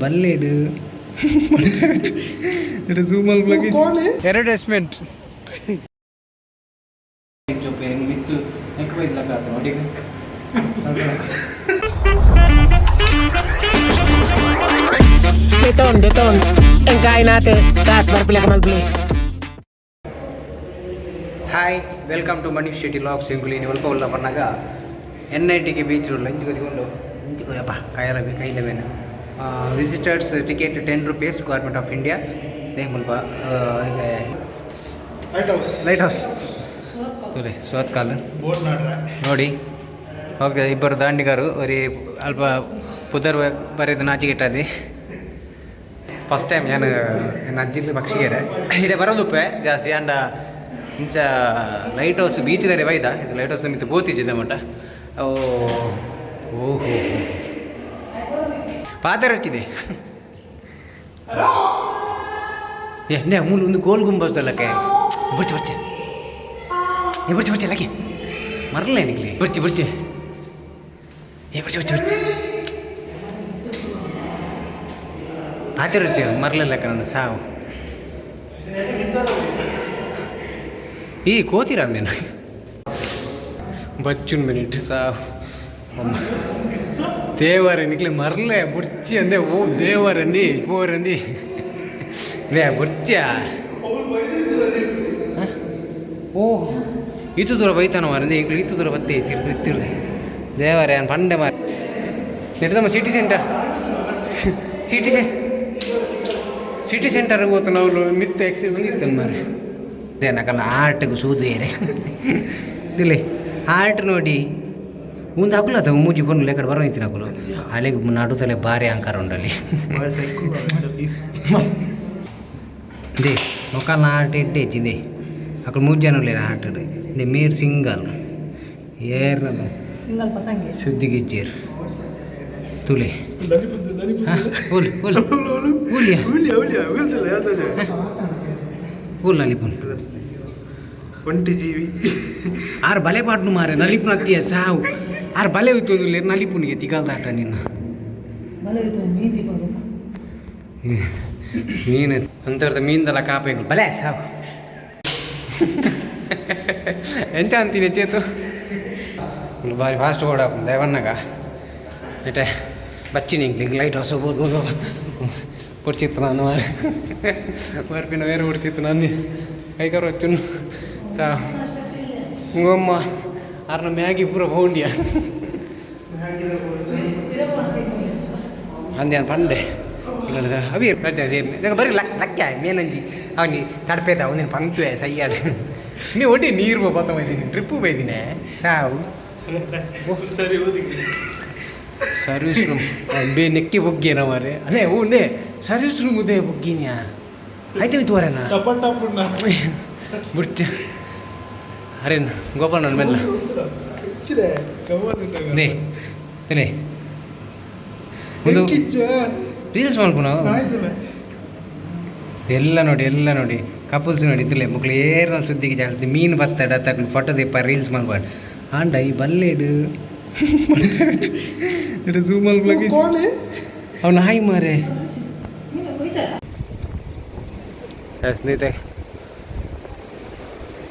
ಬಲ್ಲೆಡ್ advertisement. Deton, deton. Ang kain natin. Taas, barpila ka malbli. Hi, welcome to Manish Shetty vlogs. ಎಂಕುಲು ಇನಿ ಒಲ್ಪ ಉಲ್ಲ ಪನ್ನಗ ಎನ್ I ಟಿಗೆ beach road ಇಂಚಿ ಕೊರಿಕೊಂಡು ಇಂಚಿ ಕೊರಿಯಪ್ಪ ಕೈಲ ಕೈಲ ಬೇನೆ. Visitors ticket 10 rupees, Government of India. They ಮುಲ್ಪ light house. Light house ತೂಲೆ ಸುರತ್ಕಲ್. ಬೋಟ್ ನಾಡ್ರೆ. ನೋಡಿ ಓಕೆ, ಇಬ್ಬರು ದಾಂಡಿಗರು ಒರಿ ಅಲ್ಪ ಪುದರ್ ಬರೆದು ನಾಚಿಗೆಟ್ಟದೆ. ಫಸ್ಟ್ ಟೈಮ್ ನಾನು ನನ್ನ ಅಜ್ಜಿಲ್ ಪಕ್ಷಿಗೆರೆ ಇಡೆ ಬರೋದುಪ್ಪೆ ಜಾಸ್ತಿ. ಅಂಡ ಇಂಚ ಲೈಟ್ ಹೌಸ್ ಬೀಚ್ ದರೆ ಬೈದ. ಇದು ಲೈಟ್ ಹೌಸ್ ಮಿತ್ತು ಪೋತಿಜ್ಜಿದೆ ಮಟ್ಟ. ಓ ಓಹೋ, ಪಾತೆರ ಹಚ್ಚಿದೆ. ಏ ನೇ ಮೂಲು ಒಂದು ಗೋಲ್ ಗುಂಬಸ್ದಲ್ಲಕ್ಕೆ. ಬುರ್ಚಿ ಬುರ್ಚೆ, ಏ ಬುರ್ಚಿ ಬುರ್ಚೆ, ಲಕ್ಕೆ ಮರಲ್ಲ ನಿಕ್ಲಿ. ಬುರ್ಚಿ ಬುರ್ಚಿ, ಏ ಬುರ್ಚಿ ಬುರ್ಚಿ ಬುರ್ಚಿ, ಪಾತೆರ ಹಚ್ಚಿ ಮರಲಿಲ್ಲ ಕಣ ಸಾವು. ಈ ಕೋತಿರ ಮೇನು ಬಚ್ಚುನ್ ಮಿನಿಟ್ ಸಾವು. ಅಮ್ಮ ದೇವರೇ, ನಿಕ್ಲೆ ಮರ್ಲೆ ಬುರ್ಚಿ ಅಂದೆ. ಓ ದೇವರಂದಿ ಬೋರಂದಿ ಲೇ ಬುರ್ಚಿಯಾ. ಓ ಇತು ದೂರ ಬೈತಾನ ಮಾರಂದಿ. ಎಂಕ್ಲು ಇತು ದೂರ ಬತ್ತಿ ತಿರ್ದು ತಿರ್ದು. ದೇವರೇ, ನಾನು ಪಂಡೆ ಮಾರ. ನಮ್ಮ ಸಿಟಿ ಸೆಂಟರ್, ಸಿಟಿ ಸೆಂಟರ್ ಹೋತು ನಾವು. ಮಿತ್ತು ಎಕ್ಸಿ ಬಂದಿತ್ತು ಮಾರೆ. ಏನಕಲ್ಲ ಆರ್ಟ್ಗೆ ಸೂದು ಏರೆ ಇದಿಲ್ಲ. ಆರ್ಟ್ ನೋಡಿ ಒಂದು ಅಕುಲ ಅದ ಮೂಜಿ ಬನ್ನು ಲೇಕಡೆ ಬರೋ ನಿಂತಿನ ಅಕುಲು. ಅಲ್ಲಿಗೆ ನಡುತ್ತಲೆ ಭಾರಿ ಅಂಕಾರ ಉಂಡಲ್ಲಿ. They ಮೊಕಲ್ನ ಆರ್ಟ್ ಎಡ್ಡೆ ಹೆಚ್ಚಿದೆ. ಅಕುಲು ಮೂರು ಜನ ಉಲ್ಲೇರು ಆರ್ಟ್. ದೆ ಮೇರ್ ಸಿಂಗಲ್ ಏರ್. ಸಿಂಗಲ್ ಪಸಂಗಿ. ಸುದ್ದಿಗಿಜ್ಜೇರು ತುಲೆ. ಹಾಂ, ಊಲ್ ಊಲ್ ಊಲಿಯಾ ಊಲ್ ನಲಿಪುನ್. ಒಂಟಿ ಜೀವಿ. ಆರ್ ಬಲೆ ಪಾಟ್ನು ಮಾರೆ ನಲಿಪುನ ಅತ್ತಿಯ ಸಾವು. ಆರ್ ಬಲೆ ಹೋಯ್ತು ನಲಿಪುನಿಗೆ ತಿಗಲ್ದಾಟ ನಿನ್ನ. ಬಲ ಇತ್ತು ಮೀನ್ ತಿಕ್ಕೊಂಡು. ಮೀನು ಅಂತರ್ದ ಮೀನ್ದಲ್ಲ ಕಾಪೆಗಳು ಬಲೆ ಸಾವು. ಎಂಚ ಅಂತೀನಿ ಚೇತು? ಬಾರಿ ಫಾಸ್ಟ್ ಓಡ ದೇವಣ್ಣಗ ಇಟ್ಟೆ ಬಚ್ಚಿನಿ. ಇಂಗ್ಲಿಂಗ್ ಲೈಟ್ ಹೌಸ್ ಹೋಗ್ಬೋದು. ಪುಡ್ಚಿತ್ತು ನಾನು ಮಾರೆ ಬರ್ಪಿನ ಬೇರೆ ಪುಡ್ಚಿತ್ತು ನಾನು ಕೈಕರ್ వచ్చುನು ಸಾ. ಇಂಗೊಮ್ಮ ಆರ್ನ ಮ್ಯಾಗಿ ಪೂರ ಪೋಂಡಿಯ ಅಂದ್ಯಾನ್ ಪಂಡೆ ಇಲ್ಲ ಸರ್. ಅವಿ ರಜೆ ಸೇರಿ ಬರೀ ಲಕ್ ಲಕ್ಕ ಮೇನಂಜಿ ಅವನಿ ತಡಪೇದ ಒಂದಿನ ಪಂಕ್ತುವೆ ಸೈಯಾಡ. ನೀ ಒಡ್ಡಿ ನೀರು ಪಾತ ಬೈದೀನಿ, ಟ್ರಿಪ್ಪು ಬೈದಿನಿ ಸಾವು. ಸರಿ ಓದಿ. ಸರ್ವಿಸ್ ರೂಮ್ ಬೇ ನೆಕ್ಕಿ ಬುಗ್ಗೇನ ಮಾರೆ. ಅದೇ ಓ ನೇ ಸರ್ವಿಸ್ ರೂಮ್ ಉದೇ ಬುಗ್ಗಿನ್ಯಾ ಆಯ್ತು ತೋರೇನಾ. ಟಪ ಟಪುಣ್ಣ. ಬುಡ್ಚ ಅರೆ ಗೋಪಾಲ್ ನನ್ನ ಮೆಲ್ಲ. ಹೆಚ್ಚಿದೆ. They ತಿನ್ನಿ ಒಂದು ರೀಲ್ಸ್ ಮಲ್ಪುನ. ಎಲ್ಲ ನೋಡಿ, ಎಲ್ಲ ನೋಡಿ, ಕಪಲ್ಸ್ ನೋಡಿ ಇದ್ರಲ್ಲೇ ಮಕ್ಕಳು ಏರ್ನ ಸುದ್ದಿಗೆ ಜಾಸ್ತಿ ಮೀನು ಬತ್ತಾಡ ತಕ್ಲು ಫೋಟೋ ದೀಪ ರೀಲ್ಸ್ ಮಲ್ಪಾಡು. ಆಂಡ ಈ ಬಲ್ಲೆಡು ಝೂಮ್ ಮಲ್ಪಲಾಗಿ ಅವ್ನು ನಾಯಿ ಮಾರೆ. ಸ್ನೇಹಿತೆ,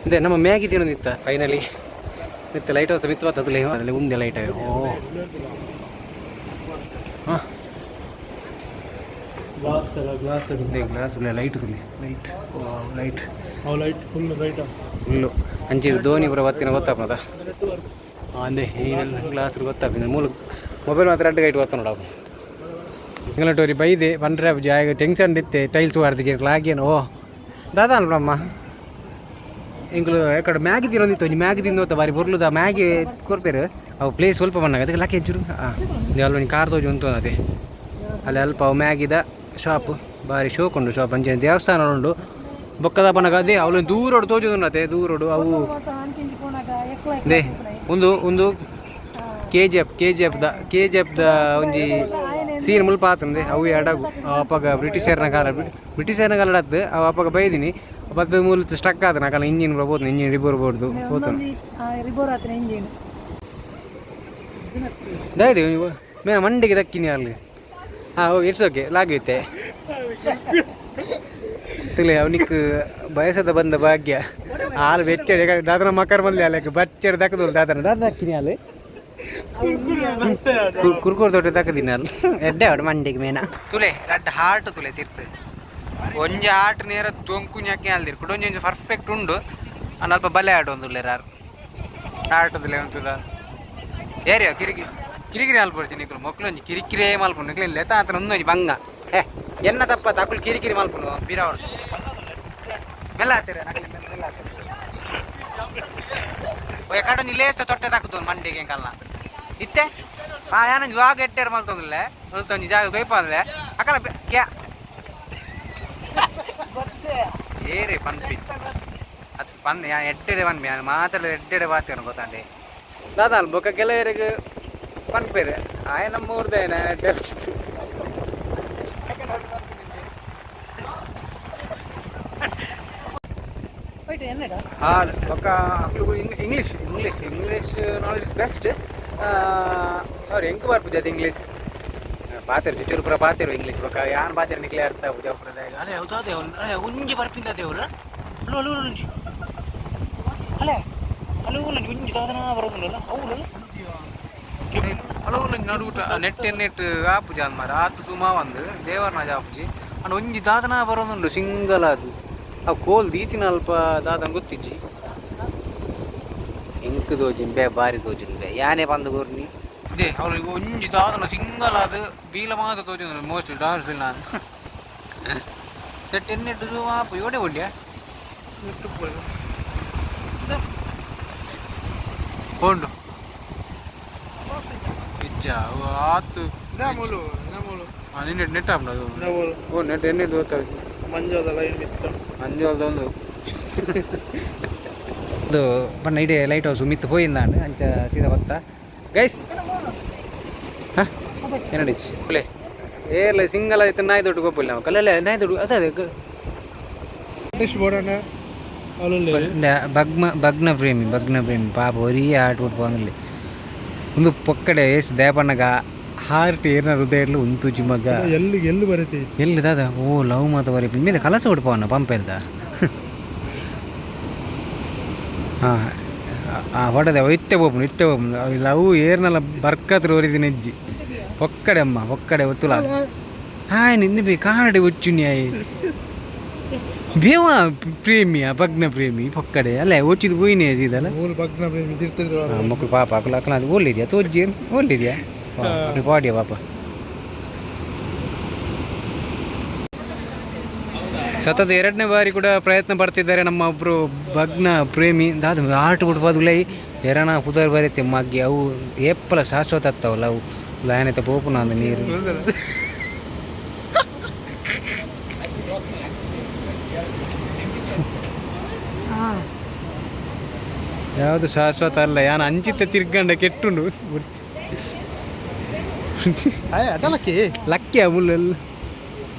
ಅದೇ ನಮ್ಮ ಮ್ಯಾಗಿ ತಿನ್ನೋದಿತ್ತ ಫೈನಲಿ. ಮಿತ್ತ ಲೈಟ್ ಹೌಸ್ ಮಿತ್ತು ಬರ್ತದಲ್ಲ, ಅದರಲ್ಲಿ ಉಂದೆ ಲೈಟ್. ಓ ಹಾಂ. ಗ್ಲಾಸ್ ಅಲ್ಲ, ಗ್ಲಾಸ್. ಗ್ಲಾಸ್ ಲೈಟ್ ತುಲಿ, ಲೈಟ್ ಲೈಟ್. ಅವು ಲೈಟ್ ಫುಲ್ ರೈಟ್. ಫುಲ್ಲು ಅಂಚಿರು ಧೋನಿ ಪುರ ಬತ್ತಿನ ಗೊತ್ತಾಪದ ಅಂದೆ. ಈನೆಲ್ಲ ಗ್ಲಾಸ್ ಗೊತ್ತಾಪಿನ ಮೂಲ ಮೊಬೈಲ್ ಮಾತ್ರ ಅಡ್ಡ ಗೈಟ್ ಗೊತ್ತ ನೋಡಪ್ಪ. ಇಂಗ್ಲಟೋರಿ ಬೈದೆ ಪಂಡ್ರೆ ಜಾಗ ಟೆನ್ಷನ್ ಇತ್ತೆ. ಟೈಲ್ಸ್ ವಾಡ್ದು ಲಾಗೇನು. ಓ ದಾದಾ ಅಲ್ರಮ್ಮ, ಎಂಕುಲು ಎಕಡೆ ಮ್ಯಾಗಿ ತಿನ್ನೊಂದಿತ್ತು. ಒಂಜಿ ಮ್ಯಾಗಿ ತಿಂದು ಬಾರಿ ಬೊರ್ಲುದ ಮ್ಯಾಗಿ ಕೊರ್ಪೇರು. ಅವು ಪ್ಲೇಸ್ ಸ್ವಲ್ಪ ಬಂದಾಗ ಅದಕ್ಕೆ ಲಕ್ಕೆ ಎಂಚೂರು. ಹಾಂ, ಅಲ್ಲಿ ಒಂಜಿ ಕಾರ್ ತೋಜಿ ಉಂತು ಅದೇ. ಅಲ್ಲಿ ಅಲ್ಪ ಅವು ಮ್ಯಾಗಿದ ಶಾಪ್ ಬಾರಿ ಶೋಕ್ ಉಂಡು ಶಾಪ್. ಅಂಚನೆ ದೇವಸ್ಥಾನ ಉಂಡು ಬೊಕ್ಕದ ಪನಗ. ಅದೇ ಅವಳು ದೂರೋಡು ತೋಜುದುಂಡತೆ ದೂರೋಡು ಅವು. ಅಂಚಿಂಚಿ ಪೋನಾಗ ಎಕ್ಲ. They ಒಂದು ಒಂದು K G F, K G F the ಒಂಜಿ ಸೀನ್ ಮುಲ್ಪ ಆತಂದೆ. ಅವು ಎಡಗು ಅಪ್ಪಗ ಬ್ರಿಟಿಷರ್ನ ಕಾಲ, ಬ್ರಿಟಿಷರ್ನ ಕಾಲ ಆತು. ಅವು ಅಪ್ಪಗ ಬೈದಿನಿ ಬತ್ತು ಮೂಲ ಸ್ಟಕ್ ಆದ ನಕಲ ಇಂಜಿನ್ ಬರ್ಬೋದು, ಇಂಜಿನ್ ರಿಬೋರ್ ಬೋರ್ದು ಹೋತನು. ರಿಬೋರ್ ಆತನ ಇಂಜಿನ್. ದಾಯ್ದು ಮೇನ ಮಂಡಿಗೆ ದಕ್ಕಿನಿ ಅಲ್ಲಿ. ಹಾಂ, ಓ it's okay, ಲಾಗಿತ್ತೆ ತುಲೆ. ಅವನಿಕ್ ಬಯಸದ ಬಂದ ಭಾಗ್ಯ. ಹಾಲು ಬೆಚ್ಚಡೆ ದಾದನ ಮಕರ್ ಬಂದ್ಲಿ ಅಲ್ಲಕ್ಕೆ ಬಚ್ಚಡೆ ದಕ್ಕದು ದಾದನ ದಾದ ದಕ್ಕಿನಿ ಅಲ್ಲಿ. ಕುರ್ಕುರ್ ದೊಡ್ಡ ದಕ್ಕದಿನ ಅಲ್ಲಿ ಎಡ್ಡೆ ಅವಡು ಮಂಡಿಗೆ ಮೇನ. ತುಲೆ ರಡ್ಡ್ ಹಾರ್ಟ್ ತುಲೆ ತಿರ್ತು. ಒಂಜಿ ಆಟ ನೇರ ದೊಂಕು ñಾಕೆ ಅಲ್ದಿರ್ ಕುಡೊಂಜಿ ಒಂಜಿ ಪರ್ಫೆಕ್ಟ್ ಉಂಡು. ಅನ್ನ ಅಲ್ಪ ಬಲೆ ಆಟ ಒಂದು ರಾರ್ ಆಟದಲ್ಲೇ ಉಂತುದ ಏರಿಯ ಕಿರಿಕಿ ಕಿರಿಕಿರಿ ಮಲ್ಪೊಡ್ಚಿ ನಿಕುಲು. ಮೊಕ್ಲು ಒಂಜಿ ಕಿರಿಕಿರೇ ಮಲ್ಪುಂಡು ನಿಕ್ಲು. ಲೆತ ಆತನ ಒಂದೊಂಜಿ ಬಂಗ. ಏ ಎನ್ನ ತಪ್ಪ ತಕುಲು ಕಿರಿಕಿರಿ ಮಲ್ಪುಂಡು ಪಿರವಡು ಮೆಲ್ಲ ಆತಿರ ನಕ್ಲೆ ಮೆಲ್ಲ ಮೆಲ್ಲ ಆತಿರ. ಒಯ್ ಕಡ ನಿಲೇಸ ತೊಟ್ಟೆ ತಾಕುದು ಮಂಡಿಗೆ ಕಲ್ಲ ಇತ್ತೆ. ಆ ಯಾನೊಂಜಿ ವಾಗ ಎಟ್ಟೆಡ್ ಮಲ್ತೊಂದಿಲ್ಲ ಮಲ್ತೊಂಜಿ ಜಾಗ ಕೊಯ್ಪಂದ್ರೆ ಅಕಲ ಕ್ಯಾ ಏರೆ ಪನ್ಪಿ ಅತ್ ಪನ್ ಯಾ ಎಟ್ಟೆಡೆ ಪನ್ಪಿ. ಯಾನ್ ಮಾತಾಡ ಎಡ್ಡೆಡೆ ಬಾತೇನು ಗೊತ್ತಾಂಡೆ ದಾದ ಬೊಕ್ಕ ಕೆಲವರಿಗೆ ಪನ್ಪೇರು ಆಯ ನಮ್ಮ ಊರ್ದೇನ ಎಡ್ಡೆ. ಹೋಯ್ತು ಎನ್ನಡ. ಹಾಲು ಬೊಕ್ಕ ಅಕ್ಲು English English English knowledge is best. Sorry, ಎಂಕ್ ಬರ್ಪುಜಿ ಅದು ಇಂಗ್ಲೀಷ್. ಪಾತೆರು ಚುಚೂರು ಪೂರ ಪಾತೆರು ಇಂಗ್ಲೀಷ್. ಬೊಕ್ಕ ಯಾನ್ ಪಾತೆರು ನಿಕ್ಲೆ ಅರ್ಥ ಆಪುಜಿ ಅಪುರದ. ಅಲೆ ಹೌದು, ಅದೇ ಅಲೆ ಒಂಜಿ ಬರ್ಪಿಂದ ದೇವ್ರ. ಅಲ್ಲ ಅಲ್ಲ ಒಂಜಿ ಅಲೆ ಅಲ್ಲ ಒಂಜಿ ಒಂಜಿ ದಾದನ ಬರೋದಿಲ್ಲ ಅವ್ರಲ್ಲ. ಅಲ್ಲ ಒಂಜಿ ನಡುಟ ನೆಟ್ ನೆಟ್ ಆಪುಜಿ ಅಂದ್ ಮಾರ ಆತು ಸುಮಾ ಒಂದು ದೇವರನ ಆಪುಜಿ. ಅಂಡ್ ಒಂಜಿ ದಾದನ ಬರೋದುಂಡು ಸಿಂಗಲ್. ಅದು ಅವು ಕೋಲ್ ದೀತಿನ ಅಲ್ಪ ದಾದನ ಗೊತ್ತಿಜ್ಜಿ. ಎಂಕ್ ತೋಜಿನ್ ಬೇ ಬಾರಿ ತೋಜಿನ್ ಬೇ ಯಾನೇ ಪಂದು ಕೂರ್ನಿ they ಅವ್ರು. ಒಂಜಿ ದಾದನ ಸಿಂಗಲ್ ಅದು ಬೀಲ ಮಾತ ತೋಜಿನ ಮೋಸ್ಟ್ಲಿ ಡಾಲ್ಫಿನ್. ನಾನು ನೆಟ್ ಎನ್ನೆಟ್ಟು ಜೂಮ್ ಆಪು ಯೋಡೆ ಒಡ್ಯ ಉಂಡು ಇಜ್ಜ ಅವು ಆತು. ಹಾಂ, ನಿನ್ನೆ ನೆಟ್ ಆಪುಂಡು ಅದು. ಓ ನೆಟ್ ಎನ್ನೆಟ್ಟು ಗೊತ್ತಾಗ್ತದೆ. ಮಂಜಾದ ಲೈನ್ ಮಿತ್ತ. ಮಂಜೋಲ್ದ ಒಂದು ಅದು ಬಣ್ಣ ಇಡೀ ಲೈಟ್ ಹೌಸ್ ಮಿತ್ತು ಪೋಯಿಂದಾಂಡ್ ಅಂಚ ಸೀದಾ ಬತ್ತ ಗೈಸ್. ಹಾಂ, ಏನಡಿಚ್ ಪ್ಲೇ ಏರ್ಲ ಸಿಂಗಲ್ ಆಯ್ತು. ನಾಯಿ ದೊಡ್ಡ ಗೊಪ್ಪಿಲ್ಲ ನಾವು ಕಲ್ಲಲ್ಲ ನಾಯಿ ದೊಡ್ಡ ಅದೇ ಅದೇ. ಬೋಡಣ್ಣ ಅಲ್ಲಲ್ಲಿ. ಭಗ್ಮ ಭಗ್ನ ಪ್ರೇಮಿ, ಭಗ್ನ ಪ್ರೇಮಿ ಪಾಪ ಒರಿ ಆಟ ಬಿಟ್ಟು ಒಂದು ಪೊಕ್ಕಡೆ ಎಷ್ಟು ದೇಪಣ್ಣಗ ಹಾರ್ಟ್ ಏರ್ನ ಹೃದಯ ಇರ್ಲು ಉಂತುಜಿ ಮಗ. ಎಲ್ಲಿ ಎಲ್ಲಿ ಬರುತ್ತೆ? ಎಲ್ಲಿ ದಾದ? ಓ ಲವ್ ಮಾತ ಬರೀ ಮೇಲೆ ಕಲಸ ಉಡ್ಪವನ್ನ ಪಂಪ್ ಎಲ್ದ. ಹಾಂ ಆ ಹೊಡೆದೆ ಅವ ಇತ್ತೆ ಬೋಪುಂಡು ಇತ್ತೆ ಬೋಪುಂಡು. ಅವು ಲವ್ ಏರ್ನಲ್ಲ ಬರ್ಕತ್ರ ಒರಿದಿನ ಹೆಜ್ಜಿ ಒಕ್ಕಡೆ ಅಮ್ಮ ಒಕ್ಕಡೆ ಒತ್ತುಲ. ಹಾಯ್ ನಿನ್ನ ಬೇ ಕಾಡೆ ಒಚ್ಚುನಿ ಆಯ್ ಬೇವ ಪ್ರೇಮಿಯ ಭಗ್ನ ಪ್ರೇಮಿ ಪೊಕ್ಕಡೆ ಅಲ್ಲ ಒಚ್ಚಿದ್ ಪೋಯಿನಿ ಸೀದಲ್ಲ. ಮೂರು ಭಗ್ನ ಪ್ರೇಮಿ ತಿರ್ತಿರ್ತಾರೆ. ಮಕ್ಕಳು ಪಾಪ ಅಕಲ ಅಕಲ ಅದು ಓಲ್ಲಿದ್ಯಾ ತೋಜ್ಜಿ ಓಲ್ಲಿದ್ಯಾ ಪಾಡಿಯ ಪಾಪ. ಸತತ ಎರಡನೇ ಬಾರಿ ಕೂಡ ಪ್ರಯತ್ನ ಪಡ್ತಿದ್ದಾರೆ ನಮ್ಮ ಒಬ್ಬರು ಭಗ್ನ ಪ್ರೇಮಿ. ದಾದ ಆಟ ಬಿಡ್ಬಾದುಲೈ ಎರಣ ಪುದರ್ ಬರುತ್ತೆ ಮಗ್ಗಿ. ಅವು ಏಪ್ಪಲ ಶಾಶ್ವತ ಅತ್ತವಲ್ಲ ಅವು. ಲಯನತೆ ಪೋಪುನ ಅಂದ ನೀರು. ಹಾಂ. ಯಾವುದು ಶಾಶ್ವತ ಅಲ್ಲ. ಯಾನ್ ಅಂಚಿತ ತಿರ್ಗಂಡ ಕೆಟ್ಟುಂಡು. ಅಡಲಕ್ಕೆ. ಲಕ್ಕಿಯ ಮುಲ್ಲೆಲ್ಲ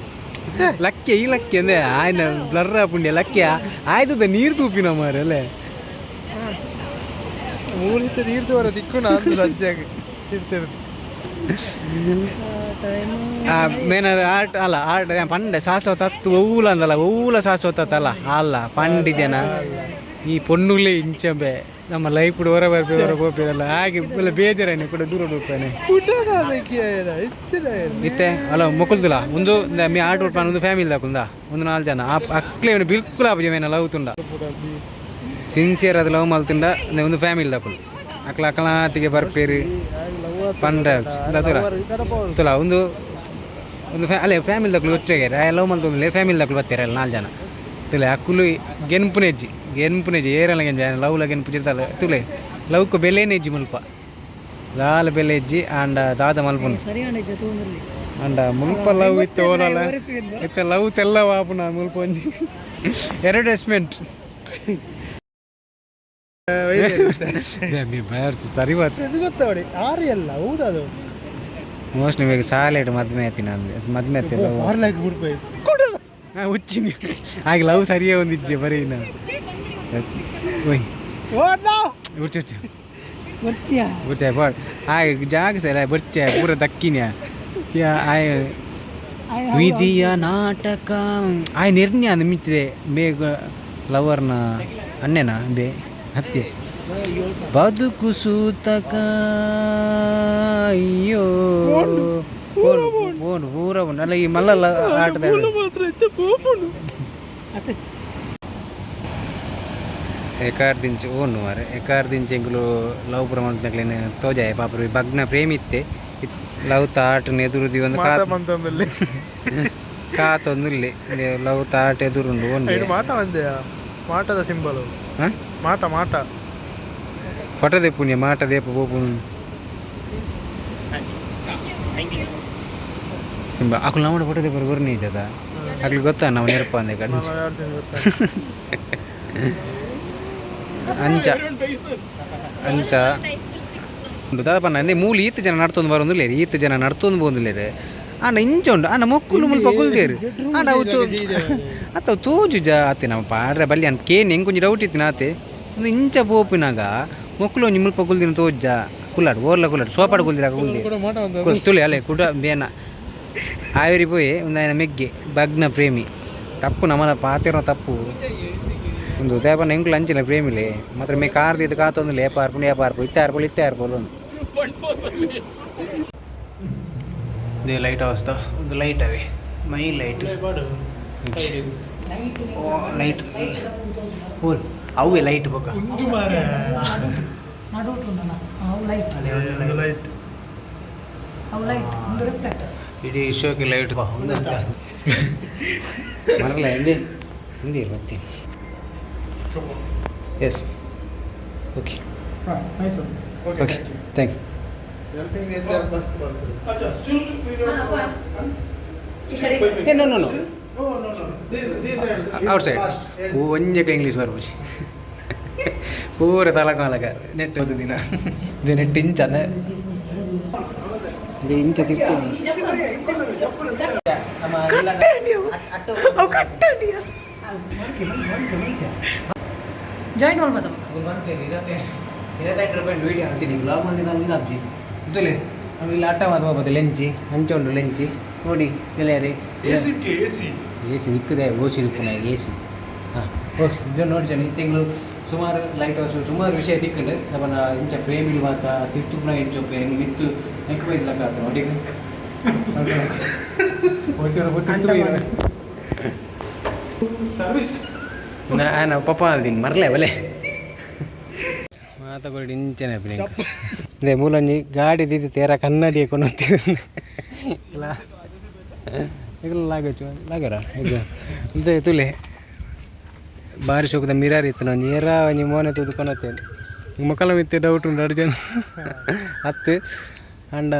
ಲಕ್ಕೆ ಈ ಲಕ್ಕಿ ಅಂದೆ ಆಯ್ನ ಬ್ಲರ್ ಆಪುಂಡೆ ಲಕ್ಕಿಯ ಆಯ್ತು. ನೀರು ತೂಪಿನ ಮಾರೆ ಅಲ್ಲೇ. ಮೂಲಿತ ನೀರು ತೋರ ದಿಕ್ಕು ನಾನು ಸದ್ಯಾಗ ತಿರ್ತಿರ್ದು. ಮೇನ ಆಟ ಅಲ್ಲ ಆಟ ಪಂಡೆ ಶಾಶ್ವತ ಅತ್ತು ಒವ್ವುಲ ಅಂದಲ್ಲ ಒವ್ವುಲ ಶಾಶ್ವತ ಅತ್ತಲ್ಲ ಅಲ್ಲ ಪಂಡಿದೆನ ಈ ಪೊಣ್ಣುಲೇ ಇಂಚಂಬೆ ನಮ್ಮ ಲೈಫ್ ಹೊರ ಬರ್ಪೆ ಹೊರ ಪೋಪಿರಲ್ಲ ಹಾಗೆ ಎಲ್ಲ ಬೇಜಾರನೆ ಕೂಡ ದೂರ ಹೋಗ್ತಾನೆ. ಹೆಚ್ಚಿನ. ಇತ್ತೆ ಅಲ್ಲ ಮೊಕುಲ್ದಿಲ್ಲ ಒಂದು ಮೀ ಆಟ ಉಡ್ಪಾನ ಒಂದು ಫ್ಯಾಮಿಲಿ ದಾಕುಂದ ಒಂದು ನಾಲ್ಕು ಜನ ಆ ಅಕ್ಲೆ ಬಿಲ್ಕುಲ್ ಆಪುಜಿ ಮೇನ ಲವ್ ತುಂಡ ಸಿನ್ಸಿಯರ್ ಅದು ಲವ್ ಮಲ್ತುಂಡ ಒಂದು ಫ್ಯಾಮಿಲಿ ದಾಕುಲು ಅಕ್ಲ ಅಕ್ಲಾತಿಗೆ ಬರ್ಪೇರು ಪಂಡ ದತುರ ತುಲ ಒಂದು ಒಂದು ಫ್ಯಾ ಅಲ್ಲೇ ಫ್ಯಾಮಿಲಿ ದಕ್ಕಲು ಒಟ್ಟಿಗೆ ಲವ್ ಮಲ್ತೊಂದಿಲ್ಲ. ಫ್ಯಾಮಿಲಿ ದಕ್ಕಲು ಬರ್ತೀರಲ್ಲ ನಾಲ್ಕು ಜನ ತುಲೆ ಅಕ್ಕುಲು ಗೆನ್ಪುನೆಜ್ಜಿ ಗೆನ್ಪುನೆಜ್ಜಿ ಏರಲ್ಲ ಗೆಂಜ ಲವ್ಲ ಗೆನ್ಪು ಚಿರ್ತಲ್ಲ ತುಲೆ. ಲವ್ಕು ಬೆಲೆನೇ ಇಜ್ಜಿ ಮುಲ್ಪ ದಾಲ ಬೆಲೆ ಇಜ್ಜಿ ಆಂಡ ದಾದ ಮಲ್ಪುನು. ಸರಿಯಾಣ ಜೊತೆ. ಅಂಡ ಮುಲ್ಪ ಲವ್ ಇತ್ತು ಓಲಲ್ಲ ಇತ್ತೆ ಲವ್ ತೆಲ್ಲ ವಾಪುನ ಮುಲ್ಪ ಒಂಜಿ ಅಡ್ವರ್ಟೈಸ್ಮೆಂಟ್ ಸರಿ ಬಾತ್. ಇದು ಗೊತ್ತಾವಡಿ ಆರು ಎಲ್ಲ ಹೌದಾ ಅದು? ಮೋಸ್ಟ್ ನಿಮಗೆ ಸಾಲೆಡ್ ಮದ್ಮೆ ಆಯ್ತೀನಿ ಅಂದ್ರೆ ಮದ್ಮೆ ಆಯ್ತಿಲ್ಲ. ಆರು ಲಾಕ್ ಬಿಡ್ಬೇಕು. ಹಾಂ ಹುಚ್ಚಿನಿ ಹಾಗೆ ಲವ್ ಸರಿಯೇ ಒಂದಿಜ್ಜೆ ಬರೀ ನಾನು. ಓಯ್ ಹುಚ್ಚು ಹುಚ್ಚು. ಗೊತ್ತಿಯಾ? ಬುರ್ಚೆ ಬಾಡ್ ಆಯ್ ಜಾಗ ಸರ ಬುರ್ಚೆ ಪೂರ ದಕ್ಕಿನ ಆಯ್. ವಿಧಿಯ ನಾಟಕ ಆಯ್ ನಿರ್ಣಯ ಅಂದ್ ಮಿಂಚಿದೆ ಬೇಗ ಲವರ್ನ ಅಣ್ಣನ ಬೇ ಹತ್ಯೆ ಬದುಕು ಸೂತಕ. ಅಯ್ಯೋ, ಪೋನು ಪೋನು ಪೂರ ಪೋನು ಅಲ್ಲ, ಈ ಮಲ್ಲ ಆಟದ ಎಕಾರ್ ದಿಂಚ ಓನು ಮಾರೆ, ಎಕಾರ್ ದಿಂಚ ಎಂಕುಲು ಲವ್ ಪೂರ ಮಲ್ತಕ್ಲೆನ್ ತೋಜಾಯ ಪಾಪರು ಬಗ್ನ ಪ್ರೇಮಿತ್ತೆ ಲವ್ ತಾಟ್ ಎದುರು ಒಂದು ಮಾಟ ಮಂತೊಂದುಲ್ಲೆ. ಕಾತೊಂದುಲ್ಲೆ ಲವ್ ತಾಟ್ ಎದುರುಂಡು ಒಂದು. ಐಟ್ ಮಾಟ ಒಂದೆಯಾ, ಮಾಟದ ಸಿಂಬಲ್. ಹಾಂ. ಮಾಟ ಮಾಟ. ಫೋಟೋ ದೇಪುಣ್ಯ ಮಾಟ ದೇಪ ಬೋಪುನು ಅಕುಲು ನಮ್ಮ ಫೋಟೋ ದೇಪರು ಗುರ್ನಿ ಇದ್ದದ ಅಕ್ಲು ಗೊತ್ತಾ ನಾವು ನೆನಪ ಅಂದೆ ಕಣ್ಣು. ಅಂಚ ಅಂಚ ಉಂಡು ದಾದ ಪನ್ನ ಅಂದೆ ಮೂಲು ಈತ್ ಜನ ನಡ್ತೊಂದು ಬರೋಂದುಲ್ಲೇರು, ಈತ್ ಜನ ನಡ್ತೊಂದು ಪೋವೊಂದುಲ್ಲೇರು. ಆಂಡ ಇಂಚ ಉಂಡು, ಆಂಡ ಮೊಕ್ಕುಲು ಮುಲ್ಪ ಕುಲ್ದೇರು. ಆಂಡ ಅವು ತೋ ಅತ್ತ ಅವು ತೋಜುಜ ಆತೆ. ನಮ್ಮ ಪಾಡ್ರೆ ಬಲ್ಲಿ ಅನ್ ಕೇನ್ ಎಂಕೊಂಜಿ ಡೌಟ್ ಇತ್ತಿನ ಆತೆ. ಒಂದು ಇಂಚ ಪೋಪಿನಾಗ ಮೊಕ್ಕುಲು ಒಂಜಿ ಮುಲ್ಪ ಕುಲ್ದಿನ ತೋಜ. ಕುಲ್ಲಾಡು ಓರ್ಲ ಕುಲ್ಲಾಡು ಸೋಪಾಡು ಕುಲ್ದಿರಾಗ ಕುಲ್ದಿ ಮಾಟ ಒಂದು. ತುಳಿ ಅಲೆ ಕುಡ ಬೇನ ಆವೇರಿ ಪೋಯೆ. ಒಂದು ಆಯನ ಮೆಗ್ಗೆ ಬಗ್ನ ಪ್ರೇಮಿ ತಪ್ಪು ನಮ್ಮನ ಪಾತಿರೋ ತಪ್ಪು. ಒಂದು ದೇಪನ ಎಂಕುಲು ಅಂಚಿನ ಪ್ರೇಮಿಲೆ ಮಾತ್ರ ಮೇ ಕಾರ್ದಿದ್ದು ಕಾತೊಂದು ಲೇಪ ಆರ್ಪುಂಡು ಏಪ ಆರ್ಪು ಇತ್ತೆ ಆರ್ಪುಲು ಇತ್ತೆ ಆರ್ಪುಲು. They light house ಒಂದು ಲೈಟ್ ಅವೇ my light light whole ಅವೇ ಲೈಟ್ ಬೊಕ್ಕ. ನಡುಟುಂಡಲ್ಲ ಅವು ಲೈಟ್. ಲೈಟ್. ಅವು ಲೈಟ್ ಒಂದು ರಿಫ್ಲೆಕ್ಟರ್. ಇಡೀ ವಿಶ್ವಕ್ಕೆ ಲೈಟ್ ಮರಲ್ಲ ಎಂದೇ ಹಿಂದೆ ಬರ್ತೀನಿ. Yes, okay. Nice. Okay, thank you. Helping nature bus ಬರ್ತಾರೆ. ಏ, no no no, outside. ಒಂಜಕ್ಕೆ ಇಂಗ್ಲೀಷ್ ಬರ್ಪುಜಿ, ಪೂರ ತಲಕ ನೆಟ್ ಒಂದು ದಿನ ಇದು ನೆಟ್ ಇಂಚನೆ ಇದು ಇಂಚ ತಿರ್ತೀನಿ. ಅವು ಕಟ್ಟಂಡಿಯ ಜಾಯಿನ್ ಮಾಡ್ಬೋದ? 28 ರೂಪಾಯಿ ವೀಡಿಯೋ ಅಂತೀನಿ, ಬ್ಲಾಗ್ ಮಂದಿ ನಾನು ಅಬ್ಜಿ ಇದ್ದಲೆ. ನಮಗೆ ಇಲ್ಲಿ ಆಟ ಮಾತು ಲೆಂಚಿ ಅಂಚೆ ಉಂಟು ಲೆಂಚಿ ನೋಡಿ ಗೆಳೆಯರೇ. ಎ ಸಿ ನಿಕ್ಕದೆ ಓಸಿ ಇಪ್ಪುನ ಎ ಸಿ. ಹಾಂ, ಓಸ್ ಇದು ನೋಡಿ ಜನ, ಈ ತಿಂಗಳು ಸುಮಾರು ಲೈಟ್ ಹೌಸ್ ಸುಮಾರು ವಿಷಯ ತಿಕ್ಕಂಡು ನಮ್ಮ ಇಂಚ ಪ್ರೇಮಿಲ್ ಮಾತ ತಿರ್ತುಪ್ನ ಇಂಚೊಪ್ಪೆ ಮಿತ್ತು ನೆಕ್ ಬೈದ್ಲಕ್ಕ ಆತ ನೋಡಿ. ನಾನು ಪಪ್ಪ ಅಂತೀನಿ ಮರ್ಲೆ ಬಲೆ ಮಾತಗಳು ಇಂಚನೆ. ಅದೇ ಮೂಲಂಜಿ ಗಾಡಿ ದಿದ್ದು ತೇರ ಕನ್ನಡಿ ಕೊಂಡು ಇಲ್ಲ ಈಗ ಲಾಗಚ್ಚು ಲಾಗರ ಇದು ಅದೇ ತುಲೆ ಬಾರಿ ಶೋಕದ ಮಿರಾರ್ ಇತ್ತು. ಒಂಜಿ ಏರ ಒಂಜಿ ಮೋನೆ ತೂದು ಕೊನತ್ತೇನೆ. ಮೊಕಲ ಮಿತ್ತೆ ಡೌಟ್ ಉಂಟು ಅರ್ಜುನ್ ಹತ್ತು. ಅಂಡ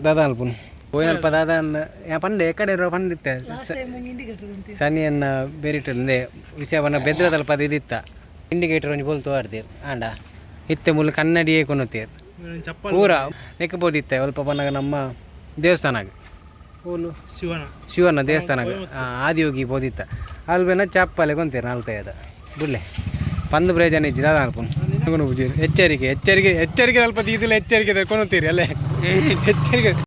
ದಾದಾ ಅಲ್ಪುನು ಪೋಯಿನಲ್ಪ ದಾದಾ ಯಾ ಪಂಡೆ ಎಕಡೆ ಪಂಡಿತ್ತೆ. ಇಂಡಿಕೇಟರ್. ಸನಿಯನ್ನ ಬೇರಿಟ್ಟಂದೆ ವಿಷಯ ಪಂಡ ಬೆದ್ರದಲ್ಪ ಅದು ಇದಿತ್ತ ಇಂಡಿಕೇಟರ್ ಒಂಜಿ ಬೋಲ್ತು ಆಡ್ತೀರ್. ಆಂಡ ಇತ್ತೆ ಮುಲ್ ಕನ್ನಡಿಯೇ ಕೊನೊತ್ತೀರ್ ಪೂರ ನೆಕ್ಕಬೋದಿತ್ತೆ. ಅಲ್ಪ ಪನ್ನಗ ನಮ್ಮ ದೇವಸ್ಥಾನ ಓಲು? ಶಿವನ. ಶಿವನ ದೇವಸ್ಥಾನ ಆದಿಯೋಗಿ ಪೋದಿತ್ತ. ಅಲ್ಬೇನ ಚಪ್ಪಲೆ ಕೊಂತೀರ್ ನಾಲ್ತೈದ ಬುಡ್ಲೆ ಪಂದು ಪ್ರಯೋಜನ ಇಜ್ಜಿ ದಾದ ಅಲ್ಪುನು. ಎಚ್ಚರಿಕೆ ಎಚ್ಚರಿಕೆ ಎಚ್ಚರಿಕೆ, ಸ್ವಲ್ಪ ದೀದಿಲ್ಲ ಎಚ್ಚರಿಕೆ ಕೊನೊತ್ತೀರಿ ಅಲ್ಲೇ ಎಚ್ಚರಿಕೆ.